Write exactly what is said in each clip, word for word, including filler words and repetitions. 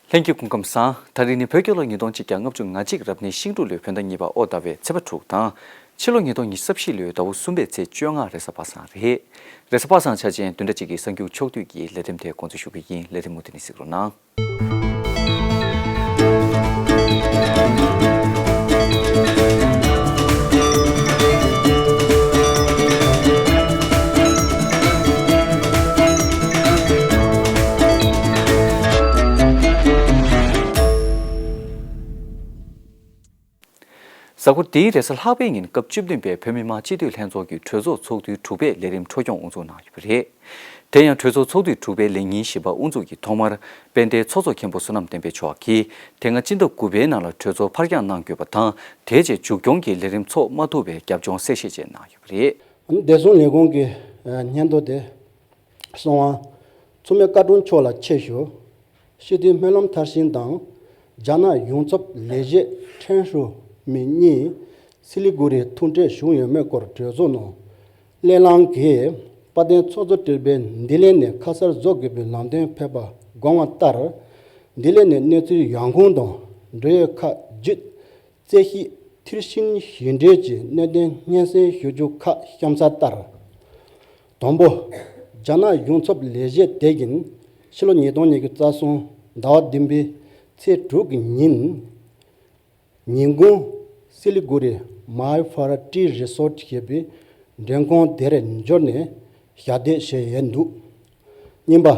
ལྷན་རྒྱས་སྐུ་ཁམས་བཟང་། ད་རིང་ནི་བོད་རྒྱལ་ལོ་ཉིས་སྟོང་ཆིག་བརྒྱ་ལྔ་བཅུ་ང་གཅིག་རབ་གནས་ཤིང་འབྲུག་ལོའི་བོད་ཟླ་གཉིས་པ་ཨོ་ཟླ་བའི་ཚེས་པ་དྲུག་དང་། ཕྱི་ལོ་ཉིས་སྟོང་ཉི་ཤུ་རྩ་བཞི་ལོའི་ཟླ་བ་གསུམ་པའི་ཚེས་བཅོ་ལྔ་རེས་གཟའ་པ་སངས་རེད། རེས་གཟའ་པ་སངས་འཆར་ཅན་བདུན་ཕྲག་གཅིག་གི་གསར་འགྱུར་ཕྱོགས་བསྡུས་ཀྱི་ལས་རིམ་དེ་འགོ་འཛུགས་ཞུ་གི་ཡིན། ལས་རིམ་མུ་མཐུད་ནས་གཟིགས་རོགས་གནང་། གཟའ་འཁོར་འདིའི་རེས་གཟའ་ལྷག་པའི་ཉིན་སྐབས་བཅུ་བདུན་པའི་བོད་མི་མང་སྤྱི་འཐུས་ལྷན་ཚོགས་ཀྱི་གྲོས་ཚོགས་ཚོགས་དུས་དྲུག་པའི་ལས་རིམ་འཕྲོ་སྐྱོང་དབུ་འཛུགས་གནང་ཡོད་པ་རེད། དེ་ཡང་གྲོས་ཚོགས་ཚོགས་དུས་དྲུག་པའི་ལས་ཉིན་བཞི་པ་དབུ་འཛུགས་ཀྱི་ཐོག་མར་དཔལ་ལྡན་ཚོགས་གཙོ་མཁན་པོ་བསོད་ནམས་བསྟན་འཕེལ་མཆོག་གིས་དེ་སྔ་སྤྱི་ཟླ་དགུ་པའི་ནང་ལ་གྲོས་ཚོགས་ཕར་འགྱངས་གནང་དགོས་པ་དང་། དེ་རྗེས་མཇུག་སྐྱོང་གི་ལས་རིམ་ཚོགས་མ་ཐུབ་པའི་རྒྱབ་ལྗོངས་གསལ་བཤད་བཅས་གནང་ཡོད་པ་རེད། བདེ་སྲུང་ལས་ཁུངས་ཀྱི་སྙན་ཐོ་དེ། གསང་བ། མཚུངས་མེད་བཀའ་དྲུང་མཆོག་ལ་ཆེད་ཞུ། སྤྱི་འཐུས་སྨོན་ལམ་མཐར་ཕྱིན་དང་། རྒྱ་ནག་ཡོངས་ཚོགས་ལས་བྱེད་ཁྲེན་ཧྲུའུ་མི་གཉིས་སི་ལི་གུ་རིར་ཐུག་འཕྲད་བྱུང་ཡོད་མེད་སྐོར་གྲོས་ཚོགས་ནང་སླེབས་གནང་གིས། དཔལ་ལྡན་ཚོགས་གཙོ་སྤྲུལ་པས་ལྡི་ལི་ནས་ཁ་གསར་བཟོ་དགོས་པའི་ལམ་སྟོན་ཕེབས་པ་དགོངས་པ་ལྟར། ལྡི་ལི་ནས་གནས་ཚུལ་ཡང་ཁུངས་དང་འབྲེལ་ཡོད་ཁག་བརྒྱུད། རྩོད་གཞི་མཐིལ་ཕྱིན་ཞིབ་འགྲེལ་གྱི་གནད་དོན་སྙན་སེང་ཞུ་རྒྱུ་ཁག་གཤམ་གསལ་ལྟར། དང་པོ། རྒྱ་ནག་ཡོངས་ཚོགས་ལས་བྱེད་དེ་བཞིན་ཕྱི་ལོ་ཉིས་སྟོང་ཉི་ཤུ་རྩ་གསུམ་ཟླ་བ་བདུན་པའི་ཚེས་དྲུག་གི་ཉིན། ཉིན་གུང་སི་ལི་གུ་རི་མའི་ཧྥ་ར་ཊི་རི་སོར་ཊི་ཞེས་པའི་མགྲོན་ཁང་དེར་འབྱོར་ནས་ཞལ་འདེབས་བྱས་ཡོད་འདུག་གཉིས་པ།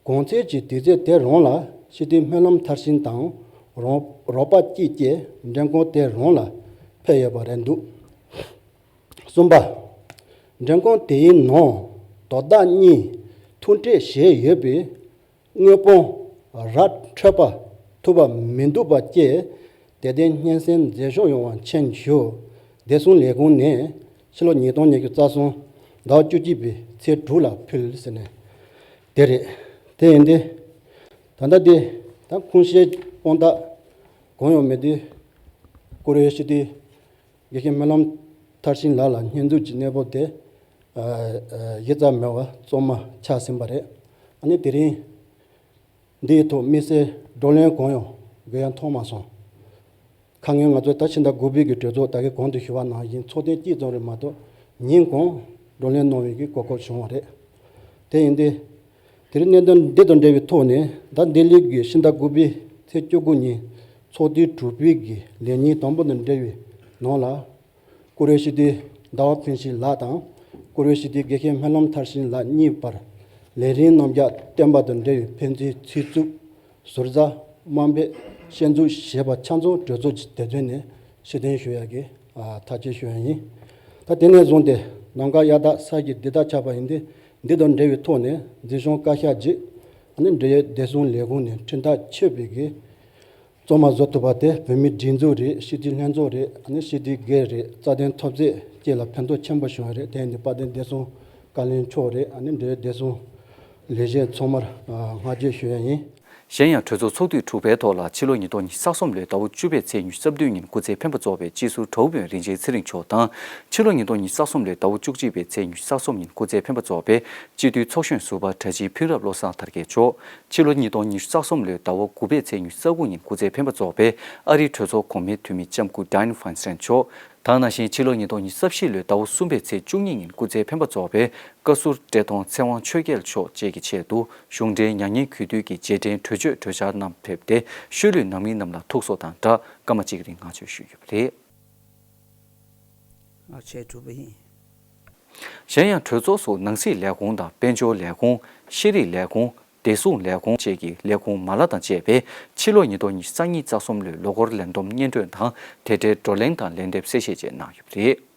གོང་ཚེས་ཀྱི་དུས་ཚོད་དེ་རང་ལ་སྤྱི་འཐུས་སྨོན་ལམ་མཐར་ཕྱིན་དང་རོགས་རོགས་པ་གཅིག་བཅས་མགྲོན་ཁང་དེ་རང་ལ་ཕེབས་ཡོད་པ་རེད་འདུག་གསུམ་པ། མགྲོན་ཁང་དེའི་ནང་དོ་བདག་གཉིས་ཐུག་འཕྲད་བྱས་ཡོད་པའི་དངོས་པོ་ར་འཕྲོད་པ་ཐུབ་པ་མི་འདུག་པ་བཅས་དེ་ལྟའི་སྙན་སེང་མཛད་ཕྱོགས་ཡོང་བ་མཁྱེན་ཞུ། བདེ་སྲུང་ལས་ཁུངས་ནས་ཕྱི་ལོ་ཉིས་སྟོང་ཉི་ཤུ་རྩ་གསུམ་ཟླ་བ་བཅུ་གཅིག་པའི་ཚེས་དྲུག་ལ་ཕུལ་ཟེར་ནས་དེ་རེད། དེ་ཡིན་ཏེ། ད་ལྟ་དེ་ད་ཁུངས་བཤད་དཔང་རྟགས་གང་ཡང་མེད་དུས་བཀུར་འོས་སྤྱི་འཐུས་དགེ་བཤེས་སྨོན་ལམ་མཐར་ཕྱིན་ལགས་ལ་སྙོན་འཛུགས་ཀྱི་གནས་བབ་དེ་ཨ་ཨ་གཞི་རྩ་མེད་པ་གཙང་མ་ཆགས་ཟིན་པ་རེད། ཨ་ནི་དེ་རིང་འདིའི་ཐོག་དམིགས་བསལ་བགྲོ་གླེང་གང་ཡང་དགོས་ཡ་མཐོང་མ་སོང་། ཁ་སྔོན་ང་ཚོས་ད་ཕྱི་ཟླ་དགུ་པའི་གི་གྲོས་ཚོགས་ད་གིན་གོང་དུ་ཞུས་པ་ནང་བཞིན་ཚོགས་ཐེངས་གཅིག་ཙམ་རེད་མ་གཏོགས་ཉིན་གང་བགྲོ་གླེང་གནང་བའི་གི་གོ་སྐབས་བྱུང་བ་རེད། དེ་ཡིན་ཏེ། དེ་རིང་གནད་དོན་འདི་དང་འབྲེལ་བའི་ཐོག་ནས་ད་ལྡི་ལི་གི་ཕྱི་ཟླ་དགུ་པའི་ཚེས་བཅུ་དགུ་ཉིན་ཚོགས་དུས་དྲུག་པའི་གི་ལས་ཉིན་དང་པོ་དང་འབྲེལ་བའི་ནང་ལ། བཀུར་འོས་སྤྱི་འཐུས་ཟླ་བ་ཕུན་ཚོགས་ལགས་དང་བཀུར་འོས་སྤྱི་འཐུས་དགེ་བཤེས་སྨོན་ལམ་མཐར་ཕྱིན་ལགས་གཉིས་བར་ལས་རིམ་རྣམ་གཞག་བསྟན་པ་དང་འབྲེལ་བའི་ཕན་ཚུན་ཚིག་རྩུབ། ཟུར་ཟ། དམའ་འབེབས། ཞན་འཛུགས་ཞེས་པ་ཆ་ཚང་གྲོས་ཚོགས་ཀྱི་དེ་དོན་ནས་ཕྱིར་འཐེན་ཞུ་ཡག་གི་ཐག་གཅོད་ཞུ་ཡག་ཡིན། ད་དེ་ནས་བཟུང་སྟེ་ནམ་མཁའ་གཡའ་དག་ས་གཞི་བདེ་དག་ཆགས་པ་ཡིན་ཏེ། འདི་དང་འབྲེལ་བའི་ཐོག་ནས་འཛིན་སྐྱོང་བཀའ་ཤག་གིས་ཨ་ནི་འབྲེལ་ཡོད་བདེ་སྲུང་ལས་ཁུངས་ནས་ཁྲིམས་ཐག་ཆོད་པའི་གི་གཙང་མ་བཟོ་ཐུབ་པ་དེ་བོད་མིའི་སྒྲིག་འཛུགས་རེད། སྤྱི་འཐུས་ལྷན་ཚོགས་རེད། ཨ་ནི་སྤྱི་འཐུས་སྒེར་རེད། རྩ་དོན་འཐབ་རྩོད་བཅས་ལ་ཕན་ཐོགས་ཆེན་པོ་བྱུང་བ་རེད། དེ་ཡིན་དུས་དཔལ་ལྡན་བདེ་སྲུང་བཀའ་བློན་མཆོག་རེད། ཨ་ནི་འབྲེལ་ཡོད་བདེ་སྲུང་ལས་བྱེད་ཚང་མར་བསྔགས་བརྗོད་ཞུ་ཡག་ཡིན། གཞན་ཡང་གྲོས་ཚོགས་ཚོགས་དུས་དྲུག་པའི་ཐོག་ལ་ཕྱི་ལོ་ཉིས་སྟོང་ཉི་ཤུ་རྩ་གསུམ་ལོའི་ཟླ་བ་བཅུ་པའི་ཚེས་ཉི་ཤུ་རྩ་བདུན་ཉིན་སྐུ་ཚེ་འཕེན་པ་རྫོགས་པའི་སྤྱི་ཟུར་དྲ་བོ་དཔོན་རིན་ཆེན་ཚེ་རིང་མཆོག་དང་། ཕྱི་ལོ་ཉིས་སྟོང་ཉི་ཤུ་རྩ་གསུམ་ལོའི་ཟླ་བ་བཅུ་གཅིག་པའི་ཚེས་ཉི་ཤུ་རྩ་གསུམ་ཉིན་སྐུ་ཚེ་འཕེན་པ་རྫོགས་པའི་སྤྱི་འཐུས་ཚོགས་གཞོན་ཟུར་པ་གྲྭ་སྤྱིའི་ཕུན་རབ་བློ་བཟང་དར་རྒྱས་མཆོག་ཕྱི་ལོ་ཉིས་སྟོང་ཉི་ཤུ་རྩ་གསུམ་ལོའི་ཟླ་བ་དགུ་པའི་ཚེས་ཉི་ཤུ་རྩ་དགུ་ཉིན་སྐུ་ཚེ་འཕེན་པ་རྫོགས་པའི་ཨ་རིའི་གྲོས་ཚོགས་གོང་མའི་འཐུས་མི་ལྕམ་སྐུ་Dianne Feinstein མཆོག་དེ་ནང་བཞིན་ཕྱི་ལོ་ཉིས་སྟོང་ཉི་ཤུ་རྩ་བཞི་ལོའི་ཟླ་བ་གསུམ་པའི་ཚེས་བཅུ་གཉིས་ཉིན་སྐུ་ཚེ་འཕེན་པ་རྫོགས་པའི་བཀའ་ཟུར་བཀྲས་མཐོང་ཚེ་དབང་ཆོས་རྒྱལ་མཆོག་བཅས་ཀྱི་ཆེད་དུ་གཞུང་འབྲེལ་མྱ་ངན་གུས་འདུད་ཀྱི་རྗེས་དྲན་གྲོས་ཆོད་གྲོས་འཆར་རྣམས་ཕེབས་ཏེ། ཤུལ་ལུས་ནང་མི་རྣམས་ལ་ཐུགས་གསོ་དང་སྦྲགས་སྐར་མ་གཅིག་རིང་བསྔགས་བརྗོད་ཞུས་ཡོད་པ་རེད། ཨ་ཆེ་གྲུབ་པ་ཡིན། གཞན་ཡང་གྲོས་ཚོགས་སུ་ནང་སྲིད་ལས་ཁུངས་དང་དཔལ་འབྱོར་ལས་ཁུངས། ཤེས་རིག་ལས་ཁུངས། བདེ་སྲུང་ལས་ཁུངས་བཅས་ཀྱི་ལས་ཁུངས་མ་ལག་དང་བཅས་པས་ཕྱི་ལོ་ཉིས་སྟོང་ཉི་ཤུ་རྩ་གཉིས་རྩ་གསུམ་ལོའི་ལོ་འཁོར་ལས་བསྡོམས་སྙན་སྒྲོན་དང་དེ་འབྲེལ་བགྲོ་གླེང་དང་ལན་འདེབས་གསལ་བཤད་བཅས་གནང་ཡོད་པ་རེད།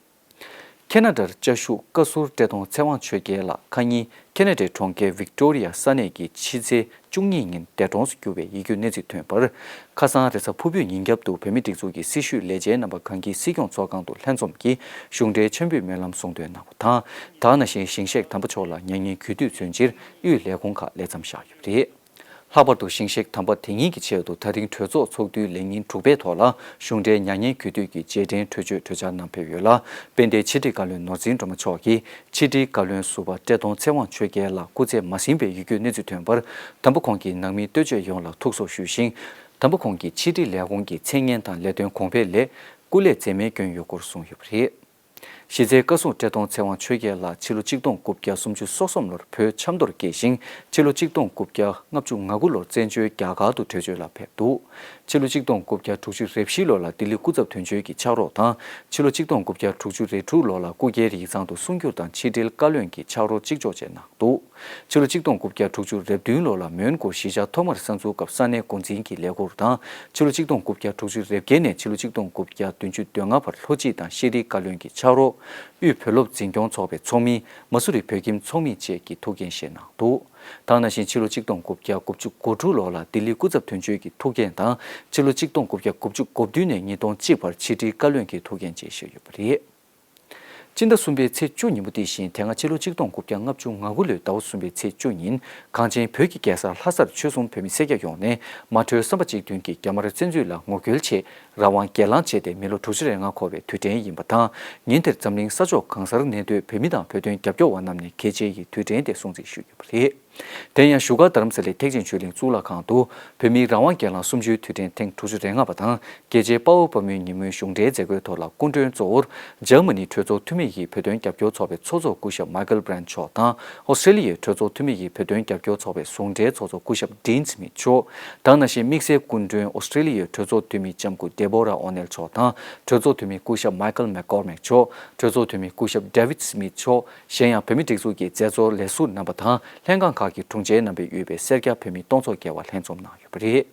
ཁེ་ན་ཌར་བཅའ་བཞུགས་བཀའ་ཟུར་བཀྲས་མཐོང་ཚེ་དབང་ཆོས་རྒྱལ་ལགས་ཁ་ཉིན་ཁེ་ན་ཌའི་གྲོང་ཁྱེར་ཝིག་ཏོ་རི་ཡ་ས་གནས་ཀྱི་ཕྱི་ཚེས་བཅུ་གཉིས་ཉིན་འདས་གྲོངས་སུ་གྱུར་བའི་ཡིད་སྐྱོའི་གནས་ཚུལ་ཐོན་པར། ཁ་སང་རེས་གཟའ་ཕུར་བུའི་ཉིན་རྒྱབ་ཏུ་བོད་མིའི་སྒྲིག་འཛུགས་ཀྱི་སྲི་ཞུའི་ལས་བྱེད་རྣམ་པ་གང་གི་སྲིད་སྐྱོང་ཚོགས་ཁང་དུ་ལྷན་འཛོམས་ཀྱིས་གཞུང་འབྲེལ་མཆོད་འབུལ་སྨོན་ལམ་གསུང་འདོན་གནང་བ་དང་། དེ་ནང་བཞིན་ཞིང་གཤེགས་དམ་པ་མཆོག་ལ་མྱ་ངན་གུས་འདུད་མཚོན་ཕྱིར་དབུས་ལས་ཁུངས་ཁག་ལས་མཚམས་བཞག་ཡོད་པ་རེད། ལྷག་པར་དུ་ཞིང་གཤེགས་དམ་པ་དེ་ཉིད་ཀྱི་ཆེད་དུ་ད་ཐེངས་གྲོས་ཚོགས་ཚོགས་དུས་ལས་ཉིན་དྲུག་པའི་ཐོག་ལ་གཞུང་འབྲེལ་མྱ་ངན་གུས་འདུད་ཀྱི་རྗེས་དྲན་གྲོས་ཆོད་གྲོས་འཆར་གནང་ཕེབས་ཡོད་ལ། དཔལ་ལྡན་ཕྱི་དྲིལ་བཀའ་བློན་ནོར་འཛིན་སྒྲོལ་མ་མཆོག་གིས་ཕྱི་དྲིལ་བཀའ་བློན་ཟུར་པ་བཀྲས་མཐོང་ཚེ་དབང་ཆོས་རྒྱལ་ལགས་སྐུ་ཚེ་མ་ཟིན་པའི་ཡིད་སྐྱོའི་གནས་ཚུལ་ཐོན་པར། དམ་པ་ཁོང་གི་ནང་མི་ལྟོས་བཅས་ཡོངས་ལ་ཐུགས་གསོ་ཞུས་ཤིང་། དམ་པ་ཁོང་གི་ཕྱི་དྲིལ་ལས་ཁུངས་ཀྱི་མཚན་སྙན་དང་ལས་དོན་གོང་འཕེལ་སླད་སྐུ་ལས་མཛད་མེད་བསྐྱོན་ཡོད་སྐོར་གསུངས་ཡོད་པ་རེད། གཞི་རྩའི་བཀའ་ཟུར་བཀྲས་མཐོང་ཚེ་དབང་ཆོས་རྒྱལ་ལགས་ཕྱི་ལོ་ཆིག་སྟོང་དགུ་བརྒྱ་སུམ་ཅུ་སོ་གསུམ་ལོར་བོད་ཆབ་མདོར་སྐྱེས་ཤིང་། ཕྱི་ལོ་ཆིག་སྟོང་དགུ་བརྒྱ་ལྔ་བཅུ་ང་དགུ་ལོར་བཙན་བྱོལ་རྒྱ་གར་དུ་བྲོས་བྱོལ་ལ་ཕེབས་འདུག་ཕྱི་ལོ་ཆིག་སྟོང་དགུ་བརྒྱ་དྲུག་ཅུ་རེ་བཞི་ལོ་ལ་ལྡི་ལི་སྐུ་ཚབ་དོན་གཅོད་ཀྱི་ཕྱག་རོགས་དང་། ཕྱི་ལོ་ཆིག་སྟོང་དགུ་བརྒྱ་དྲུག་ཅུ་རེ་དྲུག་ལོ་ལ་སྐུ་སྒེར་ཡིག་ཚང་དུ་གསུང་སྒྱུར་དང་ཕྱི་དྲིལ་བཀའ་བློན་གྱི་ཕྱག་རོགས་གཅིག་ལྕོགས་བཅས་གནང་འདུག་ཕྱི་ལོ་ཆིག་སྟོང་དགུ་བརྒྱ་དྲུག་ཅུ་རེ་བདུན་ལོ་ལ་མོན་གྷོ་གཞིས་ཆགས་ཐོག་མར་གསར་འཛུགས་སྐབས་ས་གནས་འགོ་འཛིན་གྱི་ལས་ཁུར་དང་། ཕྱི་ལོ་ཆིག་སྟོང་དགུ་བརྒྱ་དྲུག་ཅུ་རེ་བརྒྱད་ནས་ཕྱི་ལོ་ཆིག་སྟོང་དགུ་བརྒྱ་བདུན་ཅུ་དོན་ལྔ་བར་ལྷོ་སྤྱི་དང་ཤེས་རིག་བཀའ་བློན་གྱི་ཕྱག་རོགས། དབུས་བོད་སློབ་འཛིན་སྐྱོང་ཚོགས་པའི་ཚོགས་མི། མ་སུ་རི་བོད་ཁྱིམ་ཚོགས་མི་བཅས་ཀྱི་ཐུགས་འགན་བཞེས་གནང་འདུག་ད་ག་ནང་བཞིན་ཕྱི་ལོ་ཆིག་སྟོང་དགུ་བརྒྱ་དགུ་བཅུ་གོ་དྲུག་ལོ་ལ་ལྡི་ལི་སྐུ་ཚབ་དོན་གཅོད་ཀྱི་ཐུགས་འགན་དང་། ཕྱི་ལོ་ཆིག་སྟོང་དགུ་བརྒྱ་དགུ་བཅུ་གོ་བདུན་ནས་ཉིས་སྟོང་གཅིག་བར་ཕྱི་དྲིལ་བཀའ་བློན་གྱི་ཐུགས་འགན་བཅས་བཞེས་ཡོད་པ་རེད། སྤྱི་ཟླ་གསུམ་པའི་ཚེས་བཅུ་ཉིན་མོ་དེ་བཞིན་དེ་སྔ་ཕྱི་ལོ་ཆིག་སྟོང་དགུ་བརྒྱ་ལྔ་བཅུ་ང་དགུ་ལོའི་ཟླ་བ་གསུམ་པའི་ཚེས་བཅུ་ཉིན་གངས་ཅན་བོད་ཀྱི་རྒྱལ་ས་ལྷ་སར་ཆོལ་གསུམ་བོད་མི་སེར་སྐྱ་ཡོངས་ནས་མ་གྲོས་བསམ་པ་གཅིག་མཐུན་གྱིས་རྒྱ་དམར་བཙན་འཛུལ་ལ་ངོ་རྒོལ་ཆེད་རང་དབང་སྒེར་ལངས་བྱས་ཏེ་མི་ལོ་དྲུག་ཅུ་རེ་ལྔ་འཁོར་བའི་དུས་དྲན་ཡིན་པ་དང་། ཉིན་དེར་འཛམ་གླིང་ས་ཕྱོགས་གང་སར་གནས་སྡོད་བོད་མི་དང་བོད་དོན་རྒྱབ་སྐྱོར་བ་རྣམས་ནས་གལ་ཆེ་བའི་དུས་དྲན་དེ་སྲུང་བརྩི་ཞུས་ཡོད་པ་རེད། དེ་ཡང་བཞུགས་སྒར་རྡ་རམ་ས་ལའི་ཐེག་ཆེན་ཆོས་གླིང་གཙུག་ལག་ཁང་དུ་བོད་མིའི་རང་དབང་སྒེར་ལངས་གསུམ་བཅུའི་དུས་དྲན་ཐེངས་དྲུག་ཅུ་རེ་ལྔ་པ་དང་། རྒྱལ་གཅེས་དཔའ་བོ་དཔའ་མོའི་ཉིན་མོའི་གཞུང་འབྲེལ་མཛད་སྒོའི་ཐོག་ལ་སྐུ་མགྲོན་གཙོ་བོར་འཇར་མ་ནི་གྲོས་ཚོགས་འཐུས་མི་ཡི་བོད་དོན་རྒྱབ་སྐྱོར་ཚོགས་པའི་ཚོགས་གཙོ་སྐུ་ཞབས་Michael Brand་མཆོག་དང་། ཨོ་སི་ཀྲེ་ལི་ཡའི་གྲོས་ཚོགས་འཐུས་མི་ཡི་བོད་དོན་རྒྱབ་སྐྱོར་ཚོགས་པའི་ཟུང་འབྲེལ་ཚོགས་གཙོ་སྐུ་ཞབས་Dean Smith་མཆོག་དང་། ནང་བཞིན་དམིགས་བསལ་སྐུ་མགྲོན་ཨོ་སི་ཀྲེ་ལི་ཡའི་གྲོས་ཚོགས་འཐུས་མི་ལྕམ་སྐུ་Deborah O'Neill་མཆོག་དང་། གྲོས་ཚོགས་འཐུས་མི་སྐུ་ཞབས་Michael McCormack་མཆོག་གྲོས་ཚོགས་འཐུས་མི་སྐུ་ཞབས་David Smith་མཆོག་གཞན་ཡང་བོད་མིའི་སྒྲིག་འཛུགས་ཀྱི་མཛད་གཙོ་ལས་ཟུར་རྣམ་པ་དང་། ལྷན་ཁང་ཁག་གི་དྲུང་ཆེ་རྣམ་པས་དབུས་པའི་སེར་སྐྱ་བོད་མི་སྟོང་ཚོ་བརྒལ་བ་ལྷན་འཛོམས་གནང་ཡོད་པ་རེད།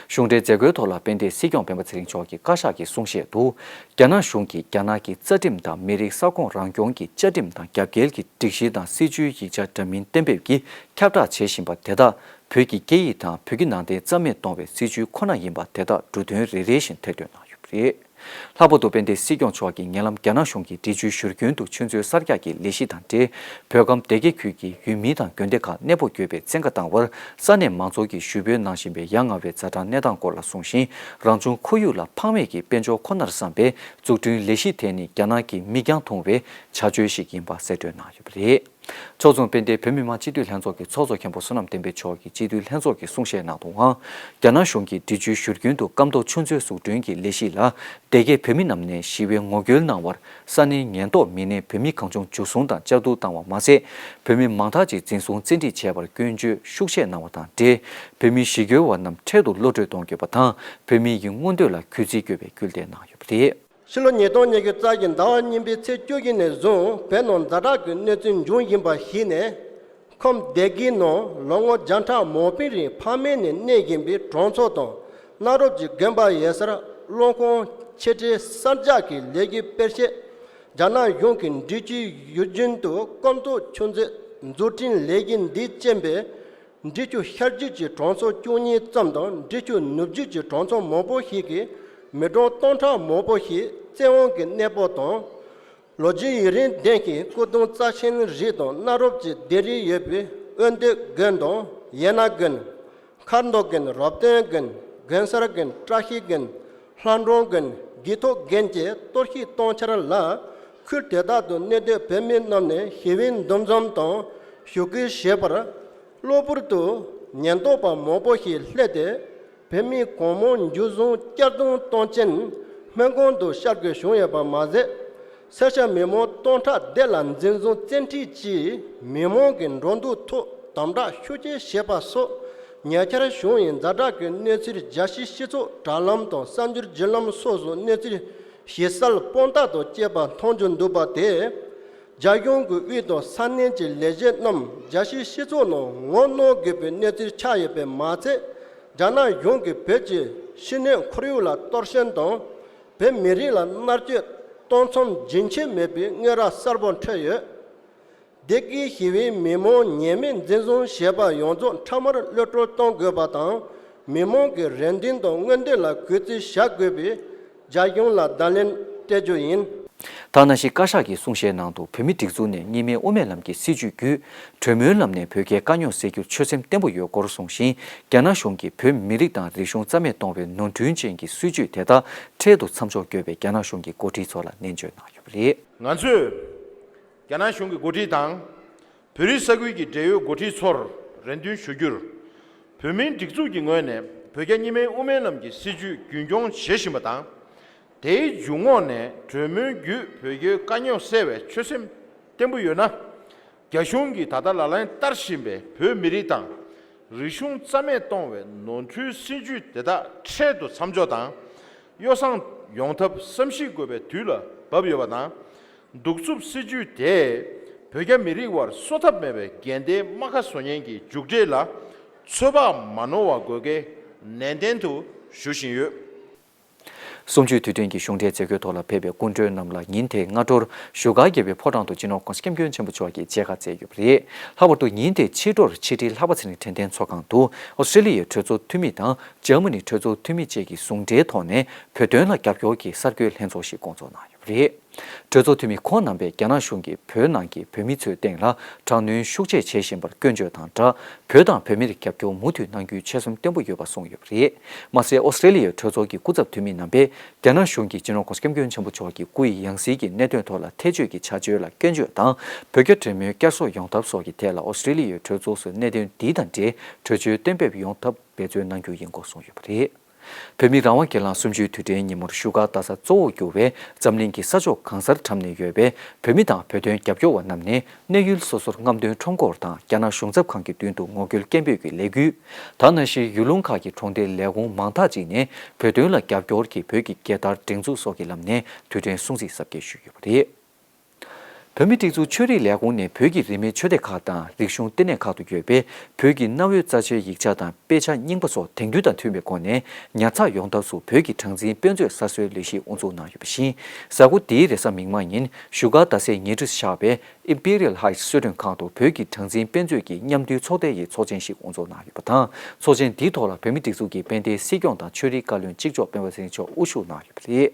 གཞུང་འབྲེལ་མཛད་སྒོའི་ཐོག་ལ་དཔལ་ལྡན་སྲིད་སྐྱོང་སྤེན་པ་ཚེ་རིང་མཆོག་གིས་བཀའ་ཤག་གིས་གསུང་བཤད་དུ། རྒྱ་ནག་གཞུང་གིས་རྒྱ་ནག་གི་རྩ་ཁྲིམས་དང་མི་རིགས་ས་ཁོངས་རང་སྐྱོང་གི་བཅའ་ཁྲིམས་དང་རྒྱབ་འགལ་གྱི་སྒྲིག་གཞི་དང་སྲིད་བྱུས་ཡིག་ཆ་འདྲ་མིན་གཏན་འབེབས་ཀྱིས་ཁྱབ་བསྒྲགས་བྱེད་བཞིན་པ་དེ་དག་བོད་ཀྱི་སྐད་ཡིག་དང་བོད་ཀྱི་ནང་བསྟན་རྩ་མེད་གཏོང་བའི་སྲིད་བྱུས་ཁོ་ན་ཡིན་པ་དེ་དག་འབྲུ་དོན་རེ་རེ་བཞིན་ཐེར་འདོན་གནང་ཡོད་པ་རེད། ལྷག་པར་དུ་དཔལ་ལྡན་སྲིད་སྐྱོང་མཆོག་གིས་ཉེ་ལམ་རྒྱ་ནག་གཞུང་གིས་འབྲི་ཆུའི་བཞུར་རྒྱུན་དུ་ཆུ་མཛོད་གསར་རྒྱག་གི་ལས་གཞི་དང་འབྲེལ། བོད་ཁམས་སྡེ་དགེ་ཁུལ་གྱི་ཡུལ་མི་དང་དགོན་སྡེ་ཁག་གནས་སྤོ་དགོས་པའི་བཙན་བཀའ་བཏང་བར། ས་གནས་མང་ཚོགས་ཀྱིས་ཞུ་འབོད་གནང་བཞིན་པའི་ཡ་ང་བའི་ཛ་དྲག་གནས་སྟངས་སྐོར་ལ་གསུངས་ཤིང་། རང་བྱུང་ཁོར་ཡུག་ལ་ཕངས་མེད་ཀྱི་དཔལ་འབྱོར་ཁོ་ནར་བསམ་པའི་འཛུགས་སྐྲུན་ལས་གཞི་དེ་ནི་རྒྱ་ནག་གི་མིག་རྒྱང་ཐུང་བའི་བྱ་སྤྱོད་ཞིག་ཡིན་པ་གསལ་སྟོན་གནང་ཡོད་པ་རེད། ཕྱོགས་མཚུངས་དཔལ་ལྡན་བོད་མི་མང་སྤྱི་འཐུས་ལྷན་ཚོགས་ཀྱི་ཚོགས་གཙོ་མཁན་པོ་བསོད་ནམས་བསྟན་འཕེལ་མཆོག་གིས་སྤྱི་འཐུས་ལྷན་ཚོགས་ཀྱི་གསུང་བཤད་ནང་དུའང་། རྒྱ་ནག་གཞུང་གིས་འབྲི་ཆུའི་བཞུར་རྒྱུན་དུ་སྐམ་ཐོག་ཆུ་མཛོད་འཛུགས་སྐྲུན་གྱི་ལས་གཞི་ལ། སྡེ་དགེ་བོད་མི་རྣམས་ནས་ཞི་བའི་ངོ་རྒོལ་གནང་བར། ས་གནས་ཉེན་རྟོག་མི་སྣས་བོད་མི་གང་བྱུང་འཇུ་བཟུང་དང་བཅའ་བསྡུར་བཏང་བ་མ་ཟད། བོད་མི་མང་དག་ཅིག་འཛིན་བཟུང་བཙན་ཁྲིད་བྱས་པར་སྐྱོན་བརྗོད་ཤུགས་ཆེ་གནང་བ་དང་འབྲེལ། བོད་མི་ཞི་རྒོལ་བ་རྣམས་འཕྲལ་དུ་གློད་བཀྲོལ་གཏོང་དགོས་པ་དང་། བོད་མི་ཡི་མངོན་འདོད་ལ་གུས་བརྩི་དགོས་པའི་སྐུལ་འདེད་གནང་ཡོད་པ་རེད། ཕྱི་ལོ་ཉིས་སྟོང་ཉི་ཤུ་རྩ་བཞི་ཟླ་བ་གཉིས་པའི་ཚེས་བཅུ་བཞི་ནས་བཟུང་བོད་ནང་ཛ་དྲག་གི་གནས་ཚུལ་འབྱུང་བཞིན་པ་ཞིག་ནས། ཁམས་སྡེ་དགེའི་ནང་ལོ་ངོ་བརྒྱ་ཕྲག་མང་པོའི་རིང་ཕ་མེས་ནས་གནས་བཞིན་པའི་གྲོང་ཚོ་དང་གནའ་རབས་ཀྱི་དགོན་པ་ཡོད་སར་གློག་ཁང་ཆེ་གྲས་གསར་རྒྱག་གི་ལས་གཞི་སྤེལ་ཆེད། རྒྱ་ནག་གཞུང་གིས་འབྲི་ཆུའི་བཞུར་རྒྱུན་དུ་སྐམ་ཐོག་ཆུ་མཛོད་འཛུགས་སྐྲུན་ལས་གཞི་འདིས་རྐྱེན་པས། འབྲི་ཆུ་ཤར་རྒྱུད་ཀྱི་གྲོང་ཚོ་བཅུ་གཉིས་ཙམ་དང་འབྲི་ཆུ་ནུབ་རྒྱུད་ཀྱི་གྲོང་ཚོ་མང་པོ་ཞིག་གི་མི་གྲངས་སྟོང་ཕྲག་མང་པོ་ཞིག་བཙན་དབང་གིས་གནས་སྤོ་དང་། ལོ་རྒྱུས་ཡུན་རིང་ལྡན་ཞིང་སྐུ་གདུང་རྩ་ཆེན་རིགས་དང་གནའ་རབས་ཀྱི་ལྡེབས་རིས་ཡོད་པའི་དབོན་སྟོད་དགོན་དང་ཡེ་ན་དགོན། མཁར་མདོ་དགོན། རབ་བརྟན་དགོན། དགོན་གསར་དགོན། བཀྲ་ཤིས་དགོན། ལྷ་འབྲོང་དགོན། དགེ་ཐོག་དགོན་བཅས་གཏོར་བཤིག་གཏོང་འཆར་ལ། ཁུལ་དེ་དག་ཏུ་གནས་སྡོད་བོད་མི་རྣམས་ནས་ཞི་བའི་འདུ་འཛོམས་དང་ཞུ་སྐུལ་བྱས་པར། གློ་བུར་དུ་ཉེན་རྟོག་པ་མང་པོ་ཞིག་སླེབས་ཏེ། བོད་མི་གང་མང་འཇུ་བཟུང་གཅར་རྡུང་གཏོང་རྐྱེན་སྨན་ཁང་དུ་བསྐྱལ་དགོས་བྱུང་ཡོད་པ་མ་ཟད། སེར་སྐྱ་མི་མང་སྟོང་ཕྲག་བརྒལ་ལ་འཛིན་བཟུང་བཙན་ཁྲིད་ཀྱིས་མི་མང་གི་འགྲོ་འདུག་ཐོག་དམ་དྲག་ཤུགས་ཆེ་བྱས་པ་སོགས་ཉེ་ཆར་བྱུང་བའི་ཛ་དྲག་གི་གནས་ཚུལ་རྒྱལ་སྤྱིའི་སྤྱི་ཚོགས་དྲ་ལམ་དང་གསར་འགྱུར་བརྒྱུད་ལམ་སོགས་སུ་གནས་ཚུལ་ཞིབ་གསལ་དཔང་རྟགས་དང་བཅས་པ་མཐོང་རྒྱུ་འདུག་པ་དེས། རྒྱ་གཞུང་གི་དབུས་དང་ས་གནས་ཀྱི་ལས་བྱེད་རྣམས་རྒྱལ་སྤྱིའི་སྤྱི་ཚོགས་ནང་ངོ་གནོང་དགོས་པའི་གནས་ཚུལ་ཆགས་ཡོད་པས་མ་ཚད། རྒྱ་ནག་གཞུང་གིས་བོད་ཀྱི་ཕྱི་སྣོད་ཁོར་ཡུག་ལ་གཏོར་སྐྱོན་དང་། བོད་མི་རིགས་ལ་མནར་གཅོད་གཏོང་མཚམས་རྒྱུན་ཆད་མེད་པའི་དངོས་ར་གསལ་པོ་འཕྲོད་ཡོད། སྡེ་དགེའི་ཞི་བའི་མི་མང་ཉེས་མེད་འཛིན་བཟུང་བྱས་པ་ཡོངས་རྫོགས་འཕྲལ་མར་གློད་བཀྲོལ་གཏོང་དགོས་པ་དང་། མི་མང་གི་རེ་འདུན་དང་མངོན་འདོད་ལ་གུས་བརྩི་བྱ་དགོས་པའི་རྒྱ་གཞུང་ལ་བརྡ་ལན་སྤྲད་རྒྱུ་ཡིན། ད་ག་ནང་བཞིན་བཀའ་ཤག་གི་གསུང་བཤད་ནང་དུ་བོད་མིའི་སྒྲིག་འཛུགས་ནས་གཉིས་སྨན་དབུ་མའི་ལམ་གྱི་སྲིད་བྱུས་བརྒྱུད་གྲོས་མོལ་ལམ་ནས་བོད་རྒྱའི་དཀའ་རྙོག་སེལ་རྒྱུར་ཆོད་སེམས་བརྟན་པོ་ཡོད་སྐོར་གསུངས་ཤིང་། རྒྱ་ནག་གཞུང་གིས་བོད་མི་རིགས་དང་རིག་གཞུང་རྩ་མེད་གཏོང་བའི་ནོར་འཁྲུལ་ཅན་གྱི་སྲིད་བྱུས་དེ་དག་འཕྲལ་དུ་མཚམས་འཇོག་དགོས་པའི་རྒྱ་ནག་གཞུང་གི་འགོ་ཁྲིད་ཚོ་ལ་ནན་བརྗོད་གནང་ཡོད་པ་རེད། ང་ཚོས་རྒྱ་ནག་གཞུང་གི་འགོ་ཁྲིད་དང་། བོད་རིགས་ས་ཁུལ་གྱི་འབྲེལ་ཡོད་འགོ་ཁྲིད་ཚོར་རེ་འདུན་ཞུ་རྒྱུར། བོད་མིའི་སྒྲིག་འཛུགས་ཀྱི་ངོས་ནས་བོད་རྒྱ་གཉིས་སྨན་དབུ་མའི་ལམ་གྱི་སྲིད་བྱུས་རྒྱུན་སྐྱོང་བྱེད་བཞིན་པ་དང་། དེའི་འཇུག་ངོགས་ནས་གྲོས་མོལ་བརྒྱུད་བོད་རྒྱའི་དཀའ་རྙོག་སེལ་བའི་ཆོད་སེམས་བརྟན་པོ་ཡོད་ན། རྒྱ་གཞུང་གིས་ད་ལྟ་ལག་ལེན་བསྟར་བཞིན་པའི་བོད་མི་རིགས་དང་རིག་གཞུང་རྩ་མེད་གཏོང་བའི་ནོར་འཁྲུལ་སྲིད་བྱུས་དེ་དག་འཕྲལ་དུ་མཚམས་འཇོག་དང་། གཡོ་བསྲང་ཡོང་ཐབས་བསམ་གཞིག་དགོས་པའི་དུས་ལ་བབ་ཡོད་པ་དང་། གདུག་རྩུབ་སྲིད་བྱུས་དེས་བོད་རྒྱ་མི་རིགས་དབར་གསོ་ཐབས་མེད་པའི་འགལ་ཟླའི་རྨ་ཁ་བཟོ་མཁན་གྱི་མཇུག་འབྲས་ལ་ཚོད་དཔག་མ་ནོར་བ་དགོས་གལ་ནན་ཏན་དུ་ཞུ་བཞིན་ཡོད། གསུམ་བཅུའི་དུས་དྲན་གྱི་གཞུང་འབྲེལ་མཛད་སྒོའི་ཐོག་ལ་ཕེབས་པའི་སྐུ་མགྲོན་རྣམས་ལ་ཉིན་དེའི་སྔ་དྲོར་བཞུགས་སྒར་རྒྱལ་པོའི་ཕོ་བྲང་དུ་སྤྱི་ནོར་༧གོང་ས་༧སྐྱབས་མགོན་ཆེན་པོ་མཆོག་གིས་མཇལ་ཁ་བསྩལ་ཡོད་པ་རེད། ལྷག་པར་དུ་ཉིན་དེའི་ཕྱི་དྲོར་ཕྱི་དྲིལ་ལྷག་པ་ཚེ་རིང་དྲན་རྟེན་ཚོགས་ཁང་དུ་ཨོ་སི་ཀྲེ་ལི་ཡའི་གྲོས་ཚོགས་འཐུས་མི་དང་འཇར་མ་ནི་གྲོས་ཚོགས་འཐུས་མི་བཅས་ཀྱིས་ཟུང་འབྲེལ་ཐོག་ནས་བོད་དོན་ལ་རྒྱབ་སྐྱོར་གྱི་གསར་འགོད་ལྷན་ཚོགས་ཤིག་བསྐོང་ཚོགས་གནང་ཡོད་པ་རེད། གྲོས་ཚོགས་འཐུས་མི་ཁོང་རྣམ་པས་རྒྱ་ནག་གཞུང་གིས་བོད་ནང་གི་བོད་མི་ཚོའི་སྟེང་ལ་དྲག་གནོན་ཤུགས་ཆེ་བྱེད་བཞིན་པར་སྐྱོན་བརྗོད་དང་སྦྲགས། བོད་དང་བོད་མིར་རྒྱབ་སྐྱོར་མུ་མཐུད་གནང་རྒྱུའི་ཆོད་སེམས་བརྟན་པོ་ཡོད་པ་གསུངས་ཡོད་པ་རེད། མ་ཟད་ཨོ་སི་ཀྲེ་ལི་ཡའི་གྲོས་ཚོགས་ཀྱི་སྐུ་ཚབ་འཐུས་མི་རྣམ་པས་རྒྱ་ནག་གཞུང་གིས་སྤྱི་ནོར་༧གོང་ས་༧སྐྱབས་མགོན་ཆེན་པོ་མཆོག་གི་སྐུ་ཡི་ཡང་སྲིད་ཀྱི་གནད་དོན་ཐོག་ལ་ཐེ་བྱུས་ཀྱི་བྱ་སྤྱོད་ལ་སྐྱོན་བརྗོད་དང་། བོད་རྒྱ་འབྲེལ་མོལ་བསྐྱར་གསོ་ཡོང་ཐབས་སོགས་ཀྱི་ཐད་ལ་ཨོ་སི་ཀྲེ་ལི་ཡའི་གྲོས་ཚོགས་སུ་གནད་དོན་འདི་དང་འབྲེལ་གྲོས་ཆོད་གཏན་འབེབས་ཡོང་ཐབས་འབད་བརྩོན་གནང་རྒྱུ་ཡིན་སྐོར་གསུངས་ཡོད་པ་རེད། བོད་མི་རང་དབང་སྒེར་ལངས་གསུམ་བཅུའི་དུས་དྲན་ཉིན་མོར་བཞུགས་སྒར་རྡ་ས་གཙོ་བོར་གྱུར་བའི་འཛམ་གླིང་གི་ས་ཕྱོགས་གང་སར་འཁྲམ་ནས་ཡོད་པའི་བོད་མི་དང་བོད་དོན་རྒྱབ་སྐྱོར་བ་རྣམས་ནས་གནས་ཡུལ་སོ་སོར་རྔམ་སྟོན་ཁྲོམ་སྐོར་དང་རྒྱ་ནག་གཞུང་ཚབ་ཁང་གི་མདུན་དུ་ངོ་རྒོལ་སྐད་འབོད་ཀྱི་ལས་འགུལ། ད་ག་ནང་བཞིན་ཡུལ་ལུང་ཁག་གི་གྲོང་སྡེའི་ལས་ཁུངས་མང་དག་ཅིག་ནས་བོད་དོན་ལ་རྒྱབ་སྐྱོར་གྱི་བོད་ཀྱི་རྒྱལ་དར་སྒྲེང་འཛུགས་སོགས་ཀྱི་ལམ་ནས་དུས་དྲན་སྲུང་བརྩི་གཟབ་རྒྱས་ཞུས་ཡོད་པ་རེད། བོད་མིའི་སྒྲིག་འཛུགས་ཆོས་རིག་ལས་ཁུངས་ནས་བོད་ཀྱི་རིས་མེད་ཆོས་སྡེ་ཁག་དང་རིག་གཞུང་ལྟེ་གནས་ཁག་ཏུ་ཡོད་པའི་བོད་ཀྱི་གནའ་བོའི་རྩ་ཆེའི་ཡིག་ཆ་དང་དཔེ་ཆ་རྙིང་པ་སོགས་དེང་དུས་དང་མཐུན་པའི་སྒོ་ནས་ཉར་ཚགས་ཡོང་ཐབས་སུ་བོད་ཀྱི་གྲངས་འཛིན་དཔེ་མཛོད་གསར་བཟོའི་ལས་གཞི་དབུ་འཛུགས་གནང་ཡོད་པ་བཞིན། གཟའ་འཁོར་འདིའི་རེས་གཟའ་མིག་དམར་ཉིན་བཞུགས་སྒར་རྡ་སའི་ཉེ་འཁྲིས་སུ་བཞག་པའི་Imperial Heights གསོལ་མགྲོན་ཁང་དུ་བོད་ཀྱི་གྲངས་འཛིན་དཔེ་མཛོད་ཀྱི་མཉམ་འདུས་ཚོགས་སྡེ་ཡི་ཚོགས་ཆེན་ཞིག་དབུ་འཛུགས་གནང་ཡོད་པ་དང་། ཚོགས་ཆེན་འདིའི་ཐོག་ལ་བོད་མིའི་སྒྲིག་འཛུགས་ཀྱི་དཔལ་ལྡན་སྲིད་སྐྱོང་དང་ཆོས་རིག་བཀའ་བློན་གཅིག་ལྕོགས་སྤེན་པ་ཚེ་རིང་མཆོག་དབུ་བཞུགས་གནང་ཡོད་པ་རེད།